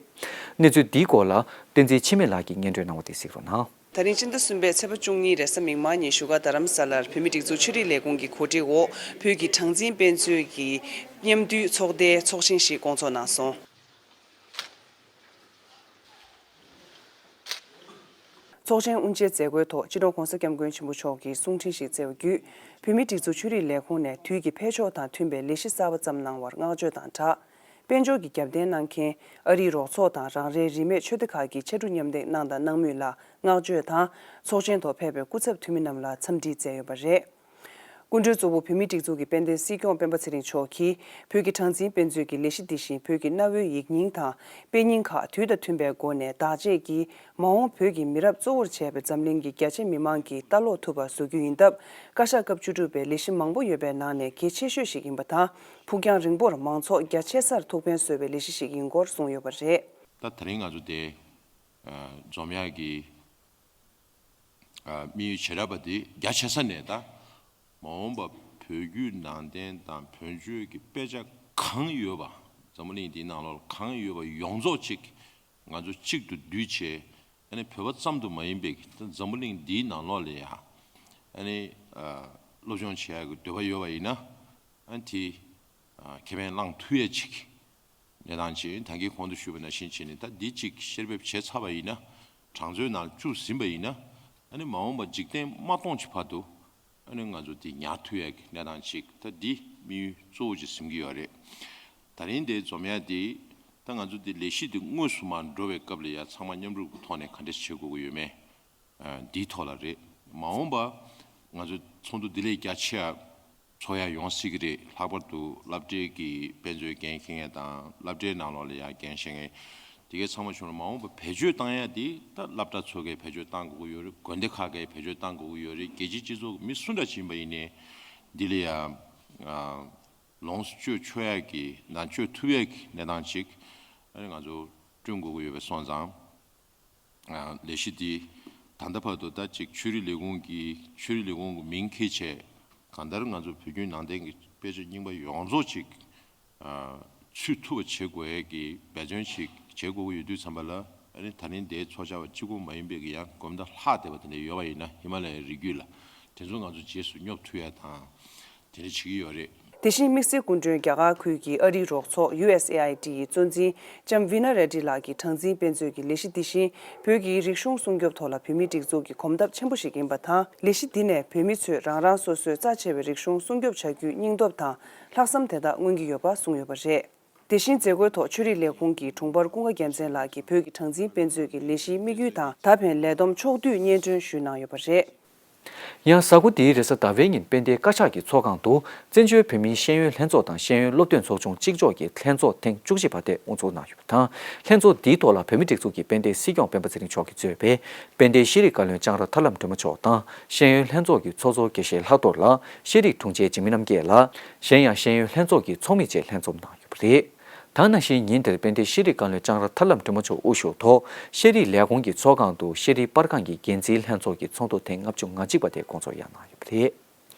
གནས་ཚུལ་འདིའི་སྐོར་ལ་བསྟན་འཛིན་འཆི་མེད་ལགས་ཀྱིས་སྙན་སྒྲོན་གནང་བ་དེ་གཟིགས་རོགས་གནང་། ད་རིང་སྤྱི་ཟླ་གསུམ་པའི་ཚེས་པ་བཅུ་གཉིས་རེས་གཟའ་མིག་དམར་ཉིན་བཞུགས་སྒར་རྡ་རམ་ས་ལར་བོད་མིའི་སྒྲིག་འཛུགས་ཆོས་རིག་ལས་ཁུངས་ཀྱི་གོ་སྒྲིག་འོག་བོད་ཀྱི་གྲངས་འཛིན་དཔེ་མཛོད་ཀྱི་མཉམ་འདུས་ཚོགས་སྡེའི་ཚོགས་ཆེན་ཞིག་བསྐོང་ཚོགས་གནང་སོང་། ཚོགས་ཆེན་དབུ་འབྱེད་མཛད་སྒོའི་ཐོག་སྤྱི་ནོར་༧གོང་ས་༧སྐྱབས་མགོན་ཆེན་པོ་མཆོག་གིས་གསུང་འཕྲིན་ཞིག་བསྩལ་བ་བརྒྱུད། བོད་མིའི་སྒྲིག་འཛུགས་ཆོས་རིག་ལས་ཁུངས་ནས་དུས་ཀྱི་འཕེལ་ཕྱོགས་དང་མཐུན་པའི་ལས་གཞི་གསར་པ་བརྩམས་གནང་བར་བསྔགས་བརྗོད་དང་སྦྲགས། དཔལ་འབྱོར་གྱི་རྒྱབ་རྟེན་གནང་མཁན་ཨ་རིའི་རོགས་ཚོགས་དང་རང་རེའི་རིས་མེད་ཆོས་སྡེ་ཁག་གི་ཕྱར་གྲུ་མཉམ་འདེགས་གནང་དང་གནང་མུས་ལ་བསྔགས་བརྗོད་དང་། ཚོགས་ཆེན་ཐོག་ཕེབས་པའི་སྐུ་ཚབ་འཐུས་མི་རྣམས་ལ་འཚམས་འདྲི་བསྩལ་ཡོད་པ་རེད། སྐུ་མགྲོན་གཙོ་བོ་བོད་མིའི་སྒྲིག་འཛུགས་ཀྱི་དཔལ་ལྡན་སྲིད་སྐྱོང་སྤེན་པ་ཚེ་རིང་མཆོག་གིས་བོད་ཀྱི་གྲངས་འཛིན་དཔེ་མཛོད་ཀྱི་ལས་གཞི་འདི་བཞིན་བོད་ཀྱི་གནའ་བོའི་ཡིག་རྙིང་དང་དཔེ་རྙིང་ཁག་དུས་དང་མཐུན་པའི་སྒོ་ནས་བདག་གཅེས་ཀྱིས་མ་འོངས་བོད་ཀྱི་མི་རབས་གཙོ་བོར་བྱས་པའི་འཛམ་གླིང་གི་རྒྱ་ཆེ་མི་མང་གིས་ལྟ་ཀློག་ཐུབ་པ་བཟོ་རྒྱུ་ཡིན་སྟབས། བཀའ་ཤག་སྐབས་བཅུ་དྲུག་པའི་ལས་གཞི་མང་པོ་ཡོད་པའི་ནང་ནས་གལ་ཆེ་ཤོས་ཤིག་ཡིན་པ་དང་། ཕུགས་རྒྱང་རིང་པོར་མང་ཚོགས་རྒྱ་ཆེ་སར་ཐུགས་ཕན་གསོས་པའི་ལས་གཞི་ཞིག་ཡིན་སྐོར་གསུངས་ཡོད་པ་རེད། ད་དེ་རིང་ང་ཚོ་དེ་འཛོམས་ཡག་གི་དམིགས་ཡུལ་བྱེ་བྲག་པ་དེ་རྒྱ་ཆེ་ས་ནས་ད་མ་འོངས་པ་བོད་བརྒྱུད་ནང་བསྟན་དང་བོད་བརྒྱུད་ཀྱི་དཔེ་ཆ་གང་ཡོད་པ་འཛམ་བུ་གླིང་འདིའི་ནང་ལོགས་ལ་གང་ཡོད་པ་ཡོངས་རྫོགས་ཅིག་ང་ཚོ་གཅིག་ཏུ་བསྡུས་བྱས། ཨ་ནི་བོད་པ་ཙམ་དུ་མ་ཡིན་པའི་ད་འཛམ་བུ་གླིང་འདིའི་ནང་ལོགས་ལ་ཡང་ཨ་ནི་སློབ་སྦྱོང་བྱེད་ཡག་གི་འདོད་པ་ཡོད་པ་ཡིན་ན་ཨ་ནི་དེ་ཁེ་ཕན་བླང་ཐུབ་ཡས་ཅིག་གནས་སྟངས་ཅིག་ད་གིན་གོང་དུ་ཞུས་པ་ནང་བཞིན་བྱས་ནས་ད་འདི་གཅིག་བཤེར་འབེབས་བྱས་ཚར་བ་ཡིན་ན། གྲངས་མཛོད་ནང་བཅུག་ཟིན་པ་ཡིན་ན། ཨ་ནི་མ་འོངས་པ་འཇིག་རྟེན་མ་སྟོངས་ཀྱི་བར་དུ་ཨ་ནི་ང་ཚོ་འདི་ཉར་ཐུབ་ཡག་གི་གནས་སྟངས་ཅིག་ད་འདི་དམིགས་ཡུལ་གཙོ་བོ་ཅིག་འཛིན་གྱི་ཡོད་རེད། ད་རིང་འདི་འཛོམས་ཡག་འདི་ད་ང་ཚོ་འདི་ལས་གཞི་འདི་དངོས་སུ་མར་འགྲོ་བའི་སྐབས་ལ་ཡ་ཚང་མ་མཉམ་རུབ་ཀྱི་ཐོག་ནས་ག་འདྲ་བྱེད་དགོས་ཀྱི་ཡོད་མེད། འདིའི་ཐོག་ལ་རེད། མ་འོངས་པ་ང་ཚོ་ཚོགས་འདུ་འདི་ལས་རྒྱ་ཆེ་བ་ཚོགས་ཡ་ཡོང་སྲིད་ཀྱི་རེད། ལྷག་པར་དུ་སློབ་གྲྭའི་གི་དཔེ་མཛོད་འགན་འཁྱེར་མཁན་དང་སློབ་གྲྭའི་ནང་ལོགས་ལ་ཡ་འགན་བཞེས་མཁན་དེ་གའི་ཚང་མ་བྱུང་ན་མ་འོངས་པ་བེད་སྤྱོད་བཏང་ཡ་དེ་ད་སློབ་གྲྭ་ཚོ་གིས་བེད་སྤྱོད་བཏང་དགོས་ཀྱི་ཡོད་རེད། དགོན་སྡེ་ཁག་གིས་བེད་སྤྱོད་བཏང་དགོས་ཀྱི་ཡོད་རེད། རྒྱལ་སྤྱིའི་སྤྱི་ཚོགས་ཀྱི་མི་སུ་འདྲ་ཞིག་ཡིན་པ་ཡིན་ནའི་འདི་ལ་ཡ་ལོངས་སུ་སྤྱོད་ཆོག་ཡ་གི་ནང་སྤྱོད་ཐུབ་ཡ་གི་གནས་སྟངས་ཅིག་ཨ་ནི་ང་ཚོ་བསྐྲུན་དགོས་ཀྱི་ཡོད་པ་སོང་ཙང་། ལས་གཞི་འདི་ད་ལྟ་བར་དུ་ད་ཅིག་ཆོས་རིག་ལས་ཁུངས་ཀྱི་ཆོས་རིག་ལས་ཁུངས་ཀྱི་མིང་འཁྱེར་བྱས་གང་ལྟར་ང་ཚོ་བོད་བརྒྱུད་ནང་བསྟན་གྱི་དཔེ་ཆ་རྙིང་པ་ཡོངས་རྫོགས་ཅིག་ཚུད་ཐུབ་པ་བྱེད་དགོས་ཡས་ཀྱི་འབད་བརྩོན་ཅིག་བྱེད་དགོས་ཀྱི་ཡོད་དུས་ཙམ་པ་ལ་ ཨ་ནི་ད་ལན་དེའི་ཚོགས་བཅར་བ་གཅིག་པུ་མ་ཡིན་པའི་གི་ཡང་གོམ་སྟབས་ལྷག་བསྡད་པ་དེ་འདྲ་ཡོད་པ་ཡིན་ན། ཧི་མ་ལ་ཡའི་རི་རྒྱུད་ལ་དེ་ཚོ་ང་ཚོ་རྗེས་སུ་སྙོབ་ཐུབ་ཡ་དང་དེ་འདྲ་བྱེད་ཀྱི་ཡོད་རེད། དེ་བཞིན་དམིགས་བསལ་སྐུ་མགྲོན་རྒྱ་གར་ཁུལ་གྱི་ཨ་རིའི་རོགས་ཚོགས་ཡུ་ཨེས་ཨེ་ཨའི་ཌི་ཡི་གཙོ་འཛིན་ལྕམ་ཝི་ན་རེ་ཌི་ལགས་ཀྱི་གྲངས་འཛིན་དཔེ་མཛོད་ཀྱི་ལས་གཞི་འདི་བཞིན་བོད་ཀྱི་རིག་གཞུང་སྲུང་སྐྱོབ་ཐོག་ལ་བོད་མིའི་སྒྲིག་འཛུགས་ཀྱི་གོམ་སྟབས་ཆེན་པོ་ཞིག་ཡིན་པ་དང་། ལས་གཞི་འདི་ནས་བོད་མི་ཚོས་རང་རང་སོ་སོའི་རྩ་ཆེ་བའི་རིག་གཞུང་སྲུང་སྐྱོབ་བྱ་རྒྱུའི་སྙིང་སྟོབས་དང་ལྷག་བསམ་དེ་དག་མངོན་གྱི་ཡོད་པ་གསུངས་ཡོད་པ་རེད། དེ་བཞིན་མཛད་སྒོའི་ཐོག་ཆོས་རིག་ལས་ཁུངས་ཀྱི་དྲུང་འཕར་ཀུན་དགའ་རྒྱལ་མཚན་ལགས་ཀྱིས་བོད་ཀྱི་གྲངས་འཛིན་དཔེ་མཛོད་ཀྱི་ལས་གཞིའི་དམིགས་ཡུལ་དང་ད་ཕན་ལས་བསྡོམས་ཕྱོགས་བསྡུས་སྙན་སྒྲོན་ཞུས་གནང་ཡོད་པ་རེད། ཡང་གཟའ་འཁོར་འདིའི་རེས་གཟའ་ཟླ་བའི་ཉིན་དཔལ་ལྡན་བཀའ་ཤག་གི་ཚོགས་ཁང་དུ་བཙན་བྱོལ་བོད་མིའི་ཤེས་ཡོན་ལྷན་ཚོགས་དང་ཤེས་ཡོན་སློབ་སྟོན་ཚོགས་ཆུང་གཅིག་ལྕོགས་ཀྱི་ལྷན་ཚོགས་ཐེངས་བཅུ་གཅིག་པ་དེ་དབུ་འཛུགས་གནང་ཡོད་པ་དང་། ལྷན་ཚོགས་འདིའི་ཐོག་ལ་བོད་མིའི་སྒྲིག་འཛུགས་ཀྱི་དཔལ་ལྡན་སྲིད་སྐྱོང་སྤེན་པ་ཚེ་རིང་མཆོག་གིས་གཙོས་པའི་དཔལ་ལྡན་ཤེས་རིག་བཀའ་བློན་ལྕང་ར་ཐར་ལམ་སྒྲོལ་མ་མཆོག་དང་ཤེས་ཡོན་ལྷན་ཚོགས་ཀྱི་ཚོགས་གཙོ་དགེ་བཤེས་ལྷག་རྡོར་ལགས། ཤེས་རིག་དྲུང་ཆེ་འཇིགས་མེད་རྣམ་རྒྱལ་ལགས། གཞན་ཡང་ཤེས་ཡོན་ལྷན་ཚོགས་ཀྱི་ཚོགས་མི་བཅས་ལྷན་འཛོམས་གནང་ཡོད་པ་རེད། ད་ག་ནང་བཞིན་ཉིན་དེར་དཔལ་ལྡན་ཤེས་རིག་བཀའ་བློན་ལྕང་ར་ཐར་ལམ་སྒྲོལ་མ་མཆོག་དབུ་བཞུགས་ཐོག་ཤེས་རིག་ལས་ཁུངས་ཀྱི་ཚོགས་ཁང་དུ་ཤེས་རིག་པར་ཁང་གི་འགན་འཛིན་ལྷན་ཚོགས་ཀྱི་ཚོགས་འདུ་ཐེངས་ལྔ་བཅུ་ང་གཅིག་པ་དེ་སྐོང་ཚོགས་ཡང་གནང་ཡོད་པ་རེད།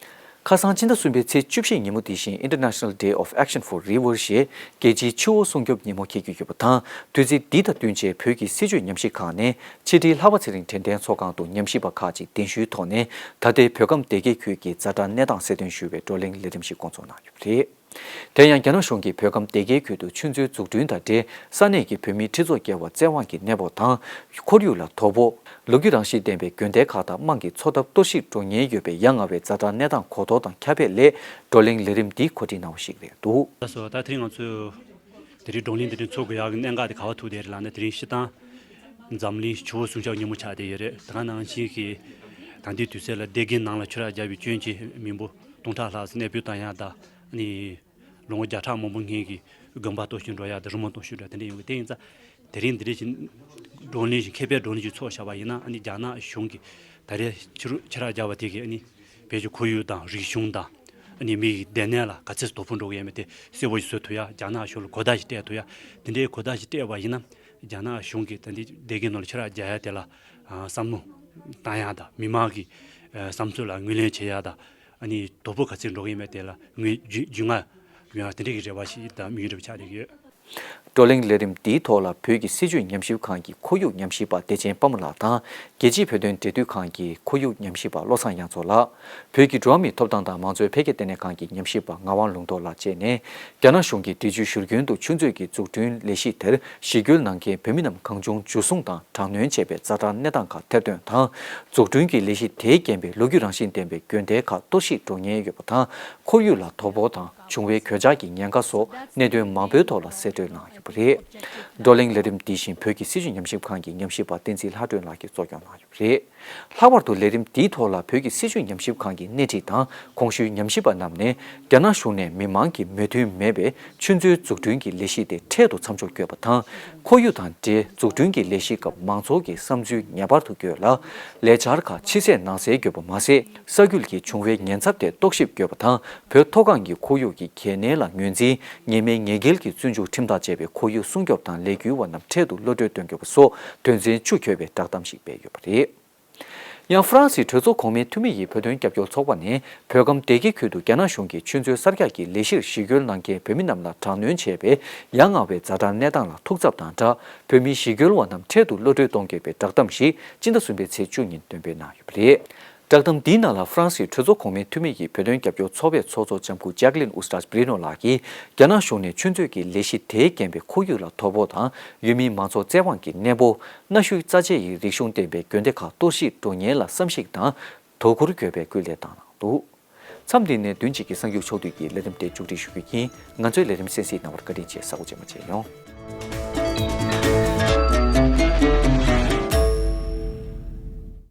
ཁ་སང་སྤྱི་ཟླ་གསུམ་པའི་ཚེས་བཅུ་བཞི་ཉིན་མོ་འདི་བཞིན་International Day of Action for Rivers ཞེས་རྒྱལ་སྤྱིའི་ཆུ་བོ་སྲུང་སྐྱོབ་ཉིན་མོ་འཁེལ་རྒྱུ་ཡོད་པ་དང་། དུས་ཚིགས་འདི་དང་བསྟུན་བྱས་བོད་ཀྱི་སྲིད་བྱུས་ཉམས་ཞིབ་ཁང་ནས་ཕྱི་དྲིལ་ལྷག་པ་ཚེ་རིང་དྲན་རྟེན་ཚོགས་ཁང་དུ་ཉམས་ཞིབ་པ་ཁག་ཅིག་གདན་ཞུའི་ཐོག་ནས་ད་ལྟའི་བོད་ཁམས་སྡེ་དགེ་ཁུལ་གྱི་ཛ་དྲག་གནས་སྟངས་གསལ་སྟོན་ཞུ་བའི་བགྲོ་གླེང་ལས་རིམ་ཞིག་སྐོང་ཚོགས་གནང་ཡོད་པ་རེད། དེ་ཡང་རྒྱ་ནག་གཞུང་གིས་བོད་ཁམས་སྡེ་དགེའི་ཁུལ་དུ་ཆུ་མཛོད་འཛུགས་སྐྲུན་དང་འབྲེལ་ས་གནས་ཀྱི་བོད་མིའི་ཁྲི་ཚོ་བརྒལ་བ་བཙན་དབང་གིས་གནས་སྤོ་དང་། ཁོར་ཡུག་ལ་དོ་ཕོག་ལོ་རྒྱུས་རང་བཞིན་ལྡན་པའི་དགོན་སྡེ་ཁག་དང་དམངས་ཀྱི་འཚོ་ཐབས་གཏོར་བཤིག་འགྲོ་ཉེན་ཡོད་པའི་ཡ་ང་བའི་ཛ་དྲག་གནས་སྟངས་གོ་རྟོགས་དང་ཁྱབ་སྤེལ་སླད་བགྲོ་གླེང་ལས་རིམ་འདི་གོ་སྒྲིག་གནང་བ་ཞིག་རེད་འདུག། ལགས་སོ། ད་དེ་རིང་ང་ཚོས་དེ་རིང་བགྲོ་གླེང་འདི་རིང་ཚོགས་དགོས་ཡག་གི་གནད་འགག་དེ་ག་པར་ཐུག་བསྡད་རེད་ལབ་ན། དེ་རིང་སྤྱིར་བཏང་འཛམ་གླིང་ཆུ་བོ་སྲུང་སྐྱོབ་ཉིན་མོ་ཆགས་བསྡད་ཡོད་རེད། དེ་ག་ནང་བཞིན་གྱི་ད་ལྟའི་དུས་ཚོད་ལ་སྡེ་དགེ་ནང་ལ་ཆུ་རགས་བརྒྱབ་པའི་སྐྱོན་གྱིས་མི་འབོར་སྟོང་ཕྲག་ལྷག་ཙམ་གནས་སྤོས་བཏང་ཡག་དང་། ཨ་ནི་ལོ་ངོ་བརྒྱ་ཕྲག་མང་པོ་སྔོན་གྱི་དགོན་པ་གཏོར་བཤིག་འགྲོ་ཡག་དང་རི་མོ་གཏོར་བཤིག་འགྲོ་ཡག་དེ་འདྲ་ཡོང་གི། དེ་ཡིན་ཙང་དེ་རིང་འདི་འདྲ་ཞིག་བགྲོ་གླེང་ཞིག་མཁས་པའི་བགྲོ་གླེང་ཞིག་ཚོགས་བཞག་པ་ཡིན་ན། ཨ་ནི་རྒྱ་ནག་གཞུང་གིས་ད་རེས་ཆུ་རུ་ཆུ་རགས་བརྒྱབ་པ་དེ་གིས་ཨ་ནི་བོད་ཀྱི་ཁོར་ཡུག་དང་རིག་གཞུང་དང་ཨ་ནི་མི་ཡི་བདེ་གནས་ལ་ག་ཚོད་དོ་ཕོག་འགྲོ་གི་ཡོད་མེད་དེ་གསལ་པོ་ཞིག་བཟོ་ཐུབ་ཡག་རྒྱ་ནག་གཞུང་ལ་གོ་བརྡ་ཞིག་སྤྲད་ཐུབ་ཡག་དེ་འདྲའི་གོ་བརྡ་ཞིག་སྤྲད་པ་ཡིན་ན། རྒྱ་ནག་གཞུང་གིས་ད་འདི་སྡེ་དགེ་ནང་ལ་ཆུ་རགས་རྒྱག་ཡག་དེ་ལ་ཨ་བསམ་བློ་བཏང་ཡག་དང་། མི་མང་གི་ཨ་བསམ་ཚུལ་ལ་ངོས་ལེན་བྱེད་ཡག་དང་། ཨ་ནི་དོ་ཕོག་ག་ཚོད་འགྲོ་གི་ཡོད་མེད་དེ་ལ་ངོས་རྒྱུས་རྒྱུས་མངའ་ཡོང་ཡག་དེ་འདྲ་གི་རེ་བ་ཞིག་དང་དམིགས་ཡུལ་རེ་བ་ཆགས་བསྡད་ཀྱི་ཡོད། བགྲོ་གླེང་ལས་རིམ་འདིའི་ཐོག་ལ་བོད་ཀྱི་སྲིད་བྱུས་ཉམས་ཞིབ་ཁང་གི་ཁོར་ཡུག་ཉམས་ཞིབ་པ་བདེ་ཆེན་དཔའ་མོ་ལགས་དང་། རྒྱལ་སྤྱིའི་བོད་དོན་འབྲེལ་མཐུད་ཁང་གི་ཁོར་ཡུག་ཉམས་ཞིབ་པ་བློ་བཟང་དབྱངས་མཚོ་ལགས། བོད་ཀྱི་འགྲོ་བ་མིའི་ཐོབ་ཐང་དང་མང་གཙོའི་འཕེལ་རྒྱས་ལྟེ་གནས་ཁང་གི་ཉམས་ཞིབ་པ་ངག་དབང་ལུང་རྟོགས་ལགས་བཅས་ནས། རྒྱ་ནག་གཞུང་གིས་འབྲེལ་ཆུའི་བཞུར་རྒྱུན་དུ་ཆུ་མཛོད་ཀྱི་འཛུགས་སྐྲུན་ལས་གཞི་དེར་ཞི་རྒོལ་གནང་མཁན་བོད་མི་རྣམས་གང་བྱུང་འཇུ་བཟུང་དང་དྲག་གནོན་བྱས་པའི་ཛ་དྲག་གནས་སྟངས་ཁག་ཐེར་འདོན་དང་། འཛུགས་སྐྲུན་གྱི་ལས་གཞི་དེས་རྐྱེན་པས་ལོ་རྒྱུས་རང་བཞིན་ལྡན་པའི་དགོན་སྡེ་ཁག་གཏོར་བཤིག་འགྲོ་ཉེན་ཡོད་པ་དང་། ཁོར་ཡུག་ལ་དོ་ཕོག་དང་བྱུང་བའི་གོད་ཆག་གི་ཉེན་ཁ་སོགས་གནད་དོན་མང་པོའི་ཐོག་ལ་གསལ་བཀྲོལ་གནང་ཡོད་པ་རེད། བགྲོ་གླེང་ལས་རིམ་འདི་བཞིན་བོད་ཀྱི་སྲིད་བྱུས་ཉམས་ཞིབ་ཁང་གི་ཉམས་ཞིབ་པ་བསྟན་འཛིན་ལྷ་སྒྲོན་ལགས་ཀྱིས་གཙོ་སྐྱོང་གནང་ཡོད་པ་རེད། ལྷག་པར་དུ་ལས་རིམ་འདིའི་ཐོག་ལ་བོད་ཀྱི་སྲིད་བྱུས་ཉམས་ཞིབ་ཁང་གི་སྣེ་ཁྲིད་དང་གོང་ཞུས་ཉམས་ཞིབ་པ་རྣམས་ནས་རྒྱ་ནག་གཞུང་ནས་མི་མང་གི་མོས་མཐུན་མེད་པའི་ཆུ་མཛོད་འཛུགས་སྐྲུན་གྱི་ལས་གཞི་དེ་འཕྲལ་དུ་མཚམས་འཇོག་དགོས་པ་དང་། ཁོར་ཡུག་དང་འབྲེལ་འཛུགས་སྐྲུན་གྱི་ལས་གཞི་སྐབས་མང་ཚོགས་ཀྱི་བསམ་ཚུལ་ངེས་པར་དུ་དགོས་ལ། ལས་འཆར་ཁག་ཕྱི་གསལ་ནང་གསལ་དགོས་པ་མ་ཟད། ས་ཁུལ་གྱི་འབྱུང་བའི་ཉེན་ཚབས་ཐད་རྟོག་ཞིབ་དགོས་པ་དང་། བོད་མཐོ་སྒང་གི་ཁོར་ཡུག་གི་གལ་གནད་ལ་ངོས་འཛིན། ཉེན་མེད་ཉེན་འགེལ་གྱི་བཙོན་འཇུག་ཁྲིམས་ཐག་བཅད་པའི་ཁོར་ཡུག་སྲུང་སྐྱོབ་དང་ལས་འགུལ་བ་རྣམས་འཕྲལ་དུ་གློད་གྲོལ་གཏོང་དགོས་པ་སོགས་དོན་ཚན་བཅུ་འཁྱོལ་བའི་བསྒྲགས་གཏམ་ཞིག་སྤེལ་ཡོད་པ་རེད། ཡང་ཧྥ་རན་སིའི་གྲོས་ཚོགས་གོང་མའི་འཐུས་མི་ཡི་བོད་དོན་རྒྱབ་སྐྱོར་ཚོགས་པ་ནས་བོད་ཁམས་སྡེ་དགེ་ཁུལ་དུ་རྒྱ་ནག་གཞུང་གིས་ཆུ་མཛོད་གསར་རྒྱག་གི་ལས་གཞིར་ཞི་རྒོལ་གནང་མཁན་བོད་མི་རྣམས་ལ་དྲག་གནོན་བྱས་པའི་ཡ་ང་བའི་ཛ་དྲག་གནས་སྟངས་ལ་ཐུགས་འཚབ་དང་སྦྲགས། བོད་མིའི་ཞི་རྒོལ་བ་རྣམས་འཕྲལ་དུ་གློད་གྲོལ་གཏོང་དགོས་པའི་བསྒྲགས་གཏམ་ཞིག་སྤྱི་ཟླ་གསུམ་པའི་ཚེས་བཅུ་ཉིན་འདོན་སྤེལ་གནང་ཡོད་པ་རེད། བསྒྲགས་གཏམ་འདིའི་ནང་ལ་ཧྥ་རན་སིའི་གྲོས་ཚོགས་གོང་མའི་འཐུས་མི་ཡི་བོད་དོན་རྒྱབ་སྐྱོར་ཚོགས་པའི་ཚོགས་གཙོ་ལྕམ་སྐུ་ཇེག་ལིན་ཨུ་སྟྲ་བྷི་རི་ནོ་ལགས་ཀྱིས། རྒྱ་ནག་གཞུང་ནས་ཆུ་མཛོད་ཀྱི་ལས་གཞི་དེའི་རྐྱེན་པས་ཁོར་ཡུག་ལ་དོ་ཕོག་དང་། ཡུལ་མིའི་མང་ཚོགས་བཙན་དབང་གིས་གནས་སྤོ། གནའ་ཤུལ་རྩ་ཆེ་ཡི་རིག་གཞུང་ལྡན་པའི་དགོན་སྡེ་ཁག་གཏོར་བཤིག་འགྲོ་ཉེན་ལ་བསམ་གཞིག་དང་དོ་ཁུར་དགོས་པའི་སྐུལ་འདེད་བཏང་གནང་འདུག། མཚམས་འདི་ནས་བདུན་གཅིག་གི་གསར་འགྱུར་ཕྱོགས་བསྡུས་ཀྱི་ལས་རིམ་དེ་མཇུག་སྒྲིལ་ཞུ་རྒྱུ་ཡིན། ང་ཚོའི་ལས་རིམ་གསན་གཟིགས་གནང་བར་བཀའ་དྲིན་ཆེ། གཟའ་འཁོར་རྗེས་མ་མཇལ་ཡོང་།